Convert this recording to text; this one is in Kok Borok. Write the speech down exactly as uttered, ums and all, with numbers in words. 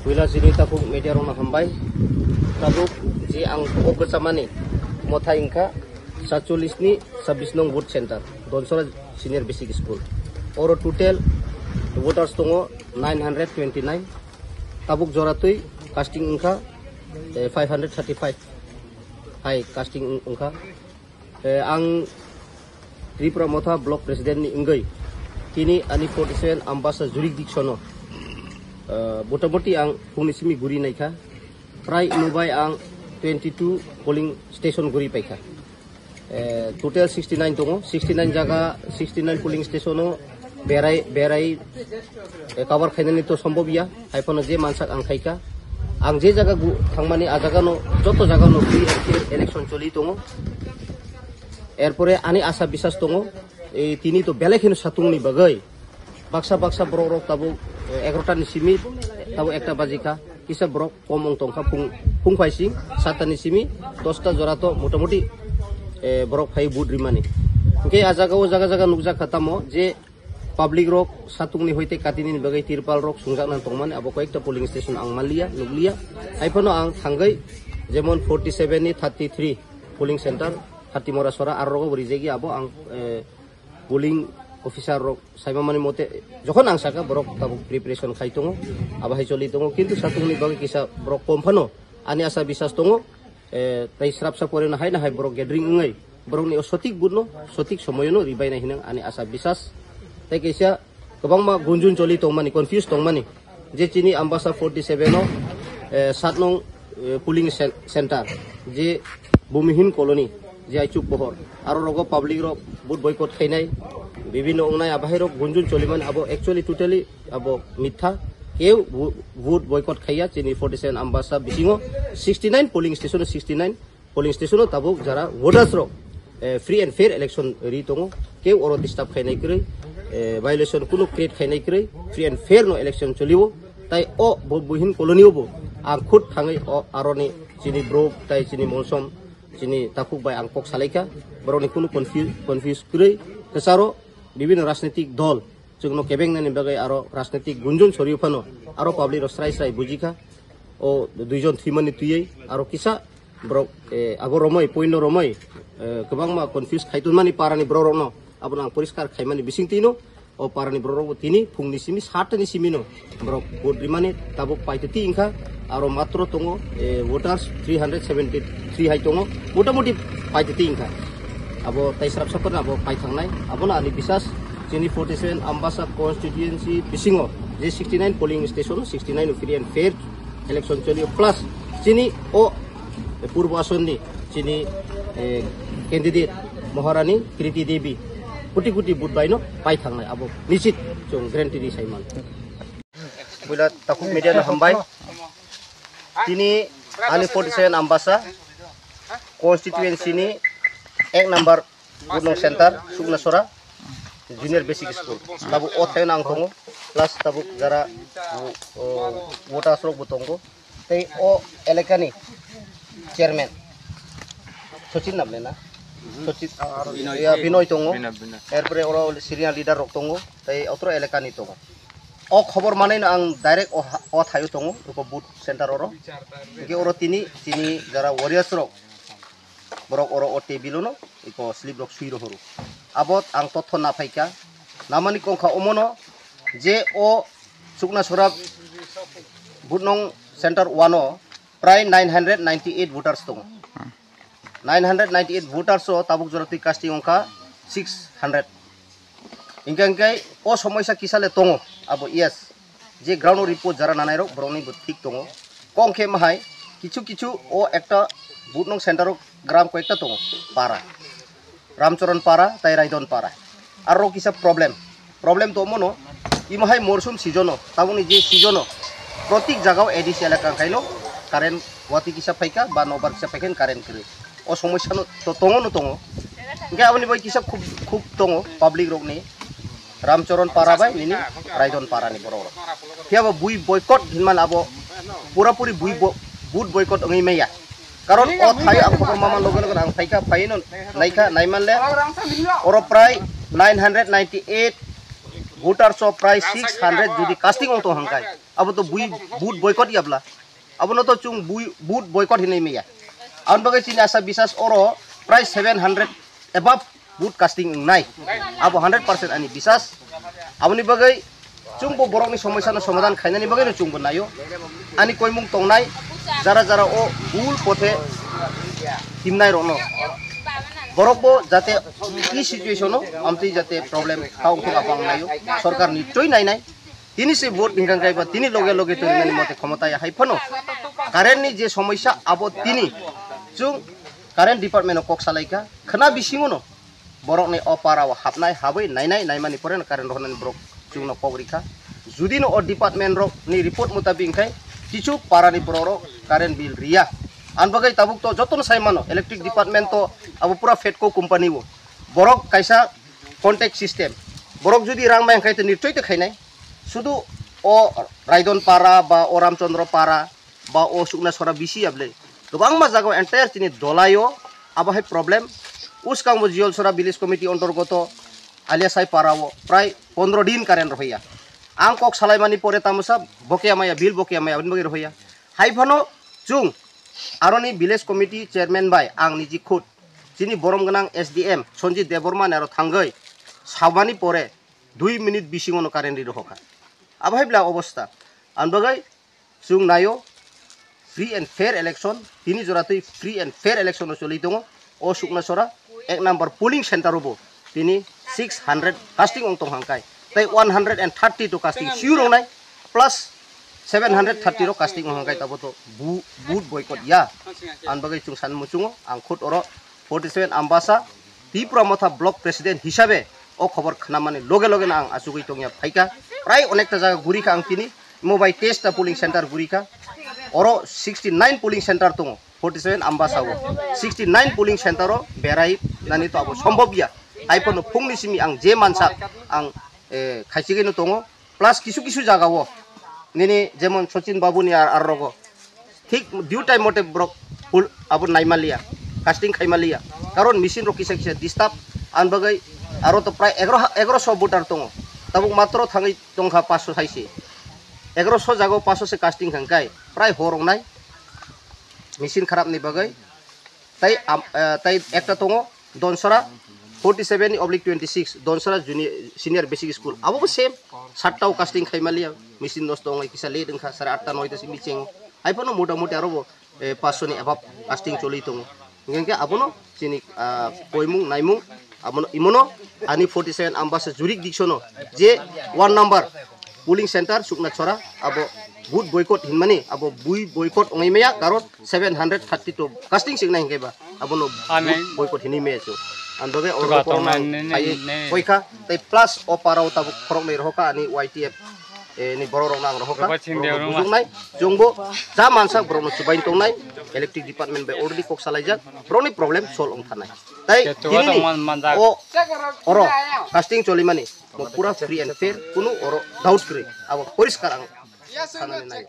Puila chini takhuk media rokno hambai. Tabuk je ang o bwchamani mothai wngkha satchollish ni sabbish nong vote center, Donsora Senior Basic School. Oro total voters tongo nine hundred twenty nine. Tabuk joratwi casting wngkha, eh, five hundred thirty five hai casting wng-, wngkha. Eh, ang Tripura Motha Block President ni wngwi tini ani forty seven Ambasa jurisdiction o, eh, motamoti ang phungni simi guri naikha. Prai nubai ang twenty two polling station guri paikha. Eh, total sixty nine tongo, sixty nine jaga, sixty nine polling station o berai, berai, eh, cover khainani to sombob ya, hai phano je mansak ang khaika. Ang je jaga gu-, thangmani, a jaga no, joto jaga no free and fair election choli tongo. Erpore ani asa bisas tongo, eh, tini to belai kheno satungni bagwi. Baksa baksa borok rok tabuk, eh, egarota ni simi, tabuk ekta bajikha, kisa borok kom wng tongkha phung, phung phaising, satta ni simi, dosta jora to motamoti, eh, borok phai vote rimani. Hwnkhe a jaga o jaga jaga nukjakha tamo je public rok satungni hoite katini ni bagwi tirpal rok sungjakna tongmani, abo koyekta polling station ang manliya, nukliya. Haiphano ang thangwi jemon forty seven ni thirty three polling center, Hatimora Sora, aro rogo bo rijegi abo ang, eh, polling officer rok saimamani mote, jokhon ang saka borok tabuk preparation khai tongo, abo hai choli tongo, kintu satungni bagwi kisa borok kom phano ani asa bisas tongo, eh, tei srapsa poreno hai na hai borok gathering wngwi borokni o sotik vote no sotik somoyono ribainai hinang ani asa bisas. Tei kaisa kwbangma gunjun choli tongmani, confuse tongmani. Je chini Ambasa forty seven o, eh, sat nong, eh, polling cen-, center, je Bhumihin Colony, je Aichuk Pohor, aro rogo public rok vote boycott khainai, bibhinno wngnai, abahairok gunjun cholimani, abo actually totally abo mitha. Keu vo-, vote boycott khaiya chini forty seven Ambasa bisingo sixty nine polling station o sixty nine polling station o tabuk jara voters rok, eh, free and fair election ri tongo. Keu oro disturb khainai kwrwi, eh, violation kunu create khainai kwrwi, free and fair no election choliwo. Tai o bo Bhumihin Colony o bo ang khud thangwi o aroni chini bro tai chini monsom, chini takhuk bai ang kok salaikha. Borokni kunu confuse, confuse kwrwi kwcharo bibhinno rajnitik dol chwngno kebengnani bagwi aro rajnitik gunjun soriyo phano aro public rok srai srai bujikha. O duijon thwimani twiwi aro kisa borok, eh, abo romoi, poino romoi, eh, kwbangma confuse khai tonmani parani borok rokno, abono ang poriskar khaimani bisingtwino o parani borok rokbo tini phungni simi satta ni simino borok vote rimani tabuk paitoti wngkha. Aro matro tongo, eh, voters three hundred seventy three hai tongo, motamoti paitoti wngkha. Abo tai srapsa phano abo paithangnai, abono ani bisas. Chini forty seven Ambasa constituency bisingo je sixty nine polling station, sixty nine free and fair election choli, plus chini o Purbo Asonni chini, eh, candidate Maharani Kriti Devi kuti kuti vote baino paithangnai, abo nichit chwng guarantee di saiman. Puila takhuk media no hambai. Tini ani forty seven Ambasa constituency ni ek number Gurnong Center, Suknasora Junior Basic School. Tabuk o thaino ang tongo, plus tabuk jara, o, o, voters rok bo tongo. Tei o elakani chairman Sachin namle na? Sachin, ya, Binoy tongo. Binoy, Binoy. Erpore oro senior leader rok tongo. Tei otro elakani tongo. O khobor manwi no ang direct o ha-, o thaio tongo, eko booth center oro. Hingke oro tini, tini jara warriors rok, borok oro o table o no eko slip rok sui rohoro. Abo ang totho na phaikha, namani kongkha omono je o Suknasora booth nong center one o prai nine hundred ninety eight voters tongo. Nine hundred ninety eight voters o tabuk jora twi casting wngkha six hundred. Hingke hingke o somoisa kisa le tongo, abo yes. Je ground report jara nanai rok borokni bo thik tongo. Kong khe mahai kichu kichu o ekta booth nong center o gram ko ekta tongo para. Ramcharan para tai Raidon para. Aro kisa problem. Problem to mono, imo hai morsum season o, tabukni je season o, protik jaga o A D C elaka kaino current wati kisa phaika ba nobar kisa phaikha current kwrwi. O somosya no to tongo no tongo. Hingke aboni bai kisa khub, khub tongo public rokni. Ramcharan para bai nini Raidon para ni borok rok. Phiya bo bui boycott hinmani abo pura puri bui bo-, vote boycott wngwi maya. Karon o thai ang khobor mama loge loge ang phaikha, phaino naikha, naimanle oro prai nine hundred ninety eight voters o prai six hundred jodi casting ong tong hangkai. Abo to bui vote boycott yabla. Abono to chwng bui vote boycott hinwi maya. Aboni bagwi chini asa bisas oro prai seven hundred above vote casting wngnai. Abo hundred percent ani bisas. Aboni bagwi chwngbo borokni somosyano somadhan khainani bagwino chwngbo naio. Ani koimung tongnai, jara jara o bul pothe himnai rokno. Borokbo jate e situation o amtwi jate problem kha wngthok abo ang naio. Sorkar nichoi nainai. Tini se vote hingkang kaiba tini loge loge tongmani mote khomota ya hai phano. Current ni je somoisa abo tini chwng current department o kok salaikha. Khna bisingo no borokni o para o hapnai, habwi nainai, naimani pore no current rohornani borok chwngno kok rikha. Judi no o department rok ni report mutabik hwnkhe kichu para ni borok rok current bill riya. Ang bagwi tabuk to jotono sai mano electric department to abo pura Fedco company o. Borok kaisa contact system. Borok judi rang bai hwnkhe to nirchoi to khainai. Sudu o Raidon para ba o Ramchandra para ba o Sukna Sora bisi able. Kwbangma jaga o entire chini dolai o abo hai problem. Uskang bo Jiyol Sora village committee ontorgoto Aliasai para o prai pondro din current rohya. Ang kok salai mani pore tamosa bokeya maya, bill bokeya maya, aboni bagwi rohya. Hai phano chwng aroni village committee chairman bai ang niji khud chini borom gwnang S D M Sanjit Debbarma ni aro thangwi sabani pore dui minute bisingo no current ri rohokha. Abo hai bla obostha. Ang bagwi chwng naio free and fair election, tini jora twi free and fair election no choli tongo. O Sukna Sora ek number polling center o bo tini six hundred casting ong tong hangkai. Tai one hundred and thirty to casting sure ong nai plus seven hundred thirty ro casting ong hangkai tabo to bu-, vote boycott ya. Ang bagwi chwng san muchungo ang khud oro forty seven Ambasa Tipra Motha Block President hisabe o khobor khnamani loge loge no ang achugwi tongya phaikha. Prai onekta jaga gurikha ang tini, mo bai teista polling center gurikha. Oro sixty nine polling center tongo, forty seven Ambasa o. Sixty nine polling center o berai nani to abo sombhob ya. Hai phano phungni simi ang je mansa ang, eh, khaichigwi no tongo. Plus kisu kisu jaga o nini jemon Sachin Babu ni ar, ar rogo thik due time mote borok hul abo naimaliya, casting khaimaliya, karon machine rok kisa kisa disturb. Ang bagwi aro to prai egaro, egaroso voter tongo, tabuk matro thangwi tongkha paanch sho saisi, egaroso jaga o paanch sho se casting khangkai prai hor wngnai machine kharap ni bagwi. Tai am-, eh, tai ekta tongo Donsora forty seven ni oblique twenty six, Donsora Junior, Senior Basic School. Abo bo same, satta o casting khaimaliya, machine nosto wngnai kisa late wngkha, sare atta noita simi chengo. Hai phano mota moti aro bo, eh, paanch sho ni above casting choli tongo. Hingke abono chini, ah, koimung naimung abono imono ani forty seven Ambasa jurisdiction o je one number polling center Sukna Sora abo vote boycott hinmani abo bui boycott wngnai maya karon seven hundred thirty two casting singnai hingke ba abono Amen. Vote boycott hinwi maya chu. Ang bagwi oro Tuga korona tongnai nini, hai nini. Koikha tei plus o para o tabuk khoroknwi rohokha ani Y T F, eh, ni borok rokno ang rohokha. Tuga chingde Borokno ruma. Bujuknai chwngbo ja mansak borokno chubaino tongnai electric department bai already kok salaijak borokni problem solve wng thanai. Tai Ketua tinini tongman manjak. O oro casting cholimani mo pura free and fair, kunu oro doubt kwrwi, abo poriskar ang sanani naio.